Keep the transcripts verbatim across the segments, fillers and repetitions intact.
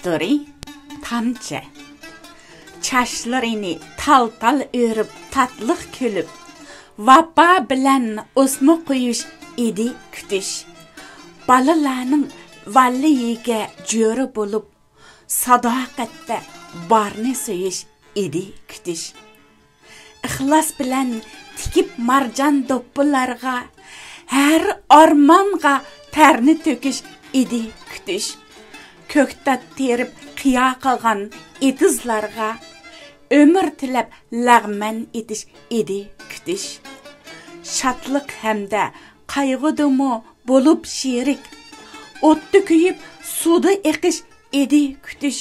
ئاپتورى تامچە. چاچلىرىنى تال-تال ئۆرۈپ، تاتلىق كۈلۈپ، ۋاپا بىلەن ئوسما قويۇش ئىدى كۈتۈش. بالىلارنىڭ ۋاللىيىگە جۆرە بولۇپ، ساداقەتتە بارنى سۆيۈش ئىدى كۈتۈش. ئىخلاس بىلەن تىكىپ مارجان دوپپىلارغا، ھەر ئارمانغا تەرنى تۆكۈش ئىدى كۈتۈش. كۆكتات تېرىپ قىيا قىلغان ئېتىزلارغا، ئۆمۈر تىلەپ لەغمەن ئېتىش ئىدى كۈتۈش. شادلىق ھەمدە قايغۇدىمۇ بولۇپ شېرىك، ئوتتا كۆيۈپ، سۇدا ئېقىش ئىدى كۈتۈش.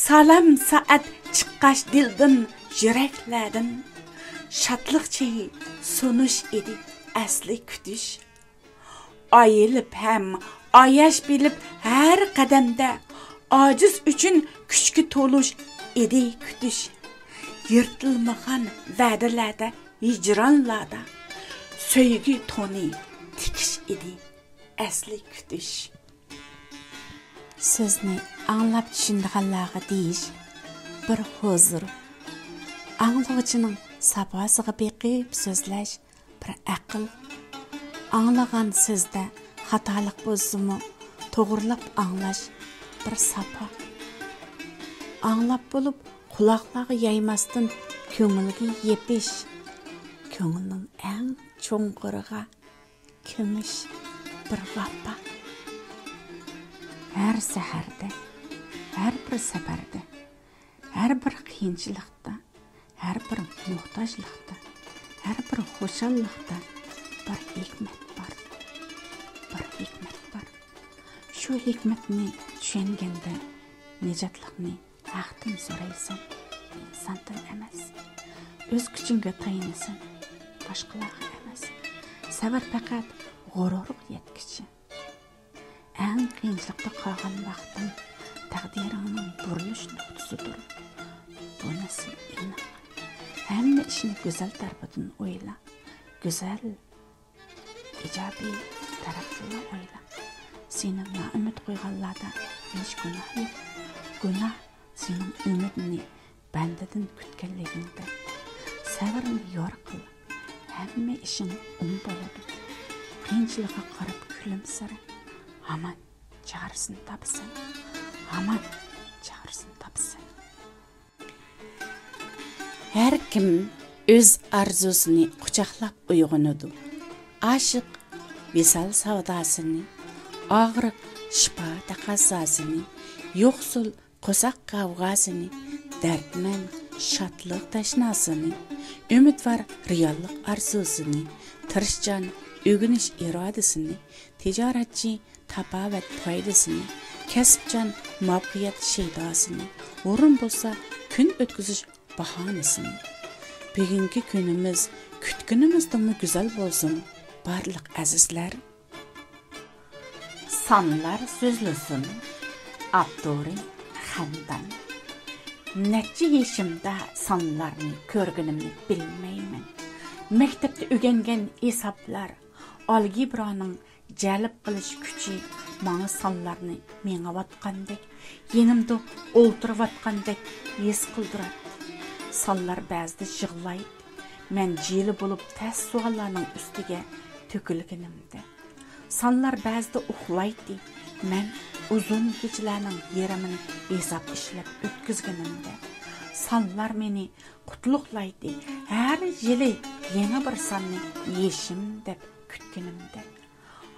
سالام سائەت چىققاچ دىلدىن، يۈرەكلەردىن، شادلىق چېيى سۇنۇش ئىدى ئەسلى كۈتۈش. ئايىلىپ ھەم ئاياش بىلىپ ھەر قەدەمدە، ئاجىز ئۈچۈن كۈچكە تولۇش ئىدى كۈتۈش. يىرتىلمىغان ۋەدىلەردە، ھىجرانلاردا سۆيگۈ تونى تىكىش ئىدى ئەسلى كۈتۈش. سۆزنى ئاڭلاپ چۈشىنىدىغانلارغا دېيىش بىر ھۇزۇر. ئاڭلىغۇچىنىڭ ساپاسىغا بېقىپ سۆزلەش بىر ئەقىل. ئاڭلىغان سۆزدە خاتالىق بولسىمۇ، توغرىلاپ ئاڭلاش بىر ساپا. ئاڭلاپ بولۇپ، قۇلاقلارغا يايماستىن، كۆڭۈلگە يېپىش. كۆڭۈلنىڭ ئەڭ چوڭقۇرىغا كۆمۈش بىر ۋاپا. ھەر سەھەردە، ھەر بىر سەپەردە، ھەر بىر قىيىنچىلىقتا، ھەر بىر موھتاجلىقتا، ھەر بىر خۇشاللىقتا بىر ھېكمەت بار. بىر ھېكمەت بار. شۇ ھېكمەتنى چۈشەنگەندە، نىجاتلىقنى ھەقتىن سورايسەن، ئىنساندىن ئەمەس. ئۆز كۈچۈڭگە تايىنىسەن، باشقىلارغا ئەمەس. سەۋر پەقەت غۇرۇرغا يەتكۈچە. ئەڭ قىيىنچىلىقتا قالغان ۋاقتىڭ تەقدىرىڭنىڭ بۇرۇلۇش نۇقتىسىدۇر. بۇنىسى ئېنىق. ھەممە ئىشنى گۈزەل تەرىپىدىن ئويلا. گۈزەل، ئىجابىي تەرەپتىنلا ئويلا. سېنى نائۈمىد قويغانلاردا ھېچ گۇناھ يوق. گۇناھ سېنىڭ ئۈمىدىنى بەندىدىن كۈتكەنلىكىڭدە. سەۋرنى يار قىل، ھەممە ئىشىڭ ئوڭ بولىدۇ. قىيىنچىلىققا قاراپ كۈلۈمسىرە، ھامان چارىسىنى تاپىسەن، ھامان چارىسىنى تاپىسەن. ھەر كىم ئۆز ئارزۇسىنى قۇچاقلاپ ئويغىنىدۇ. ئاشىق ۋىسال سەۋداسىنى، ئاغرىق شىپا تەقەززاسىنى، يوقسۇل قورساق غەۋغاسىنى، دەردمەن شادلىق تەشناسىنى، ئۈمىدۋار رېئاللىق ئارزۇسىنى، تىرىشچان ئۆگىنىش ئىرادىسىنى، تىجارەتچى تاپاۋەت پايدىسىنى، كەسىپچان مۇۋەپپەقىيەت شەيداسىنى، ھۇرۇن بولسا كۈن ئۆتكۈزۈش باھانىسىنى. بۈگۈنكى كۈنىمىز كۈتكىنىمىزدىنمۇ گۈزەل بولسۇن، بارلىق ئەزىزلەر. سانلار سۆزلىسۇن. ئاپتورى خەندان. نەچچە يېشىمدا سانلارنى كۆرگىنىمنى بىلمەيمەن. مەكتەپتە ئۆگەنگەن ھېسابلار، ئالگېبرانىڭ جەلپ قىلىش كۈچى ماڭا سانلارنى مېڭىۋاتقاندەك، يېنىمدا ئولتۇرۇۋاتقاندەك ھېس قىلدۇراتتى. سانلار بەزىدە يىغلايتتى، مەن جىلە بولۇپ تەس سوئاللارنىڭ ئۈستىگە تۆكۈلگىنىمدە. سانلار بەزىدە ئۇخلايتتى، مەن ئۇزۇن كېچىلەرنىڭ يېرىمىنى ھېساب ئىشلەپ ئۆتكۈزگىنىمدە. سانلار مېنى قۇتلۇقلايتتى، ھەر يىلى يېڭى بىر ساننى يېشىم دەپ كۈتكىنىمدە.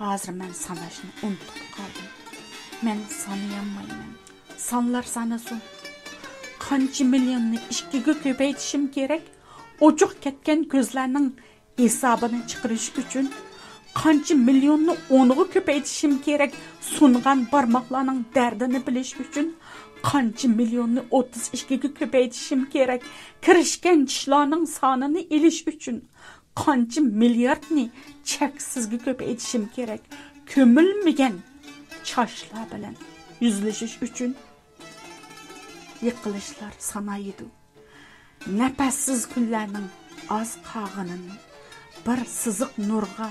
ھازىر مەن ساناشنى ئۇنتۇپ قالدىم. مەن سانىيالمايمەن. سانلار سانىسۇن. قانچە مىليوننى ئىككىگە كۆپەيتىشىم كېرەك؟ ئوچۇق كەتكەن كۆزلەرنىڭ ھېسابىنى چىقىرىش ئۈچۈن. قانچە مىليوننى ئونغا كۆپەيتىشىم كېرەك؟ سۇنغان بارماقلارنىڭ دەردىنى بىلىش ئۈچۈن. قانچە مىليوننى ئوتتۇز ئىككىگە كۆپەيتىشىم كېرەك؟ كىرىشكەن چىشلارنىڭ سانىنى ئېلىش ئۈچۈن. قانچە مىلياردنى چەكسىزگە كۆپەيتىشىم كېرەك؟ كۆمۈلمىگەن چاچلار بىلەن يۈزلىشىش ئۈچۈن. يىقىلىشلار سانايدۇ نەپەسسىز كۈنلەرنىڭ ئاز قالغىنىنى، بىر سىزىق نۇرغا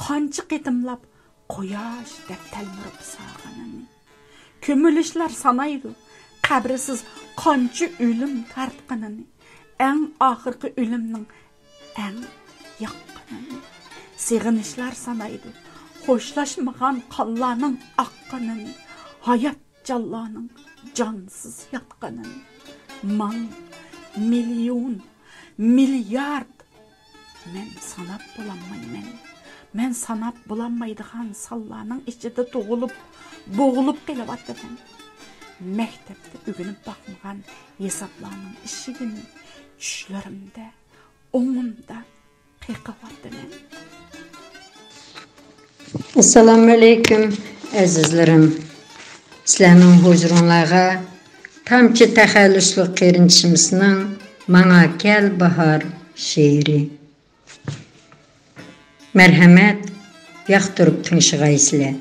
قانچە قېتىملاپ قۇياش دەپ تەلمۈرۈپ ساغىنىنى. كۆمۈلۈشلەر سانايدۇ قەبرىسىز قانچە ئۆلۈم تارتقىنىنى، ئەڭ ئاخىرقى ئۆلۈمنىڭ ئەڭ ياققىنىنى. سېغىنىشلار سانايدۇ خوشلاشمىغان قانلارنىڭ ئاققىنىنى، ھايات جانلارنىڭ جانسىز ياتقىنىنى. مىڭ، مىليون، مىليارد، مەن ساناپ بولالمايمەن. مەن ساناپ بولالمايدىغان سانلارنىڭ ئىچىدە تۇغۇلۇپ، بوغۇلۇپ قېلىۋاتىمەن. مەكتەپتە ئۆگىنىپ باقمىغان ھېسابلارنىڭ ئىشىكىنى چۈشلىرىمدە، ئوڭۇمدا قېقىۋاتىمەن. ئەسسالامۇئەلەيكۇم، ئەزىزلىرىم. سىلەرنىڭ ھۇزۇرۇڭلارغا تامچە تەخەللۇسلۇق قېرىندىشىمىزنىڭ «ماڭا كەل باھار» شېئىرى. مەرھەمەت، ياقتۇرۇپ تىڭشىغايسىلەر.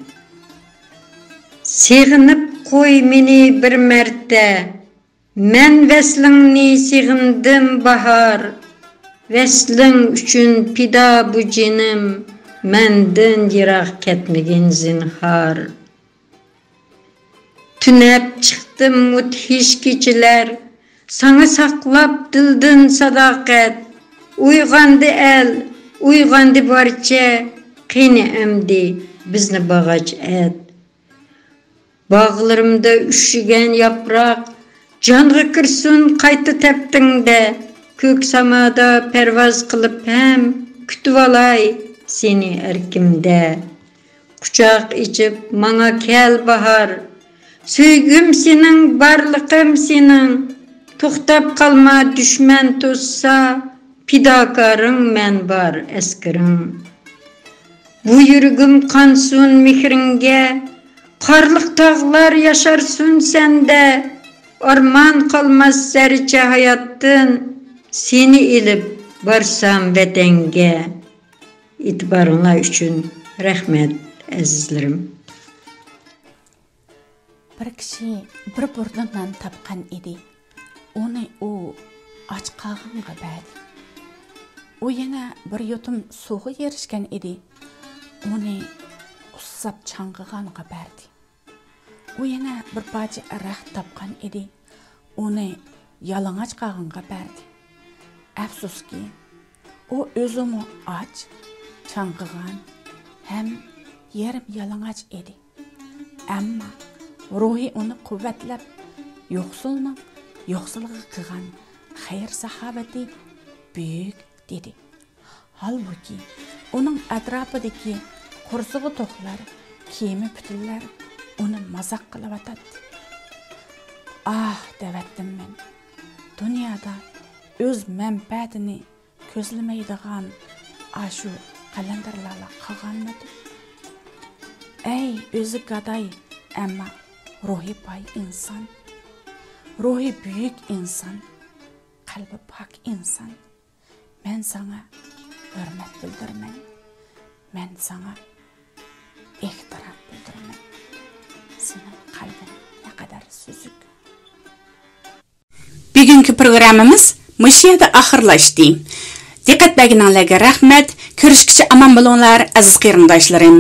سېغىنىپ قوي مېنى بىر مەرتە، مەن ۋەسلىڭنى سېغىندىم باھار. ۋەسلىڭ ئۈچۈن پىدا بۇ جېنىم، مەندىن يىراق كەتمىگىن زىنھار. تۈنەپ چىقتىم مۇدھىش كېچىلەر، ساڭا ساقلاپ دىلدىن ساداقەت. ئويغاندى ئەل، ئويغاندى بارچە، قېنى ئەمدى بىزنى باغاچ ئەت. باغلىرىمدا ئۈششىگەن ياپراق، جانغا كىرسۇن قايتا تەپتىڭدە. كۆك سامادا پەرۋاز قىلىپ ھەم، كۈتۈۋالاي سېنى ئەركىمدە. قۇچاق ئېچىپ ماڭا كەل باھار، سۆيگۈم سېنىڭ، بارلىقىم سېنىڭ. توختاپ قالما دۈشمەن توسسا، پىداكارىڭ مەن بار ئەسكىرىڭ. بۇ يۈرىكىم قانسۇن مېھرىڭگە، قارلىق تاغلار ياشارسۇن سەندە. ئارمان قالماس زەررىچە ھاياتتىن، سېنى ئېلىپ بارسام ۋەتەنگە. ئېتىبارىڭلار ئۈچۈن رەھمەت، ئەزىزلىرىم. بىر كىشى بىر بۇردا نان تاپقان ئىدى. ئۇنى ئۇ ئاچ قالغانغا بەردى. ئۇ يەنە بىر يۇتۇم سۇغا ئېرىشكەن ئىدى. ئۇنى ئۇسساپ چاڭقىغانغا بەردى. ئۇ يەنە بىر پارچە رەخت تاپقان ئىدى. ئۇنى يالىڭاچ قالغانغا بەردى. ئەپسۇسكى، ئۇ ئۆزىمۇ ئاچ، چاڭقىغان ھەم يېرىم يالىڭاچ ئىدى. ئەمما روھى ئۇنى قۇۋۋەتلەپ، يوقسۇلنىڭ يوقسۇلغا قىلغان خەير-ساخاۋىتى بۈيۈك، دېدى. ھالبۇكى، ئۇنىڭ ئەتراپىدىكى قورسىقى توقلار، كىيىمى پۈتۈنلەر ئۇنى مازاق قىلىۋاتاتتى. ئاھ، دەۋەتتىم مەن، دۇنيادا ئۆز مەنپەئەتىنى كۆزلىمەيدىغان ئاشۇ قەلەندەرلەرلا قالغانمىدى؟ ئەي، ئۆزى گاداي، ئەمما روھى باي ئىنسان، روھى بۈيۈك ئىنسان، قەلبى پاك ئىنسان. مەن ساڭا ھۆرمەت بىلدۈرىمەن. مەن ساڭا ئېھتىرام بىلدۈرىمەن. سېنىڭ قەلبىڭ نەقەدەر سۈزۈك. بۈگۈنكى پروگراممىمىز مۇشۇ يەردە ئاخىرلاشتى. دىققەت بەرگىنىڭلارغا رەھمەت. كۆرۈشكىچە ئامان بولۇڭلار، ئەزىز قېرىنداشلىرىم.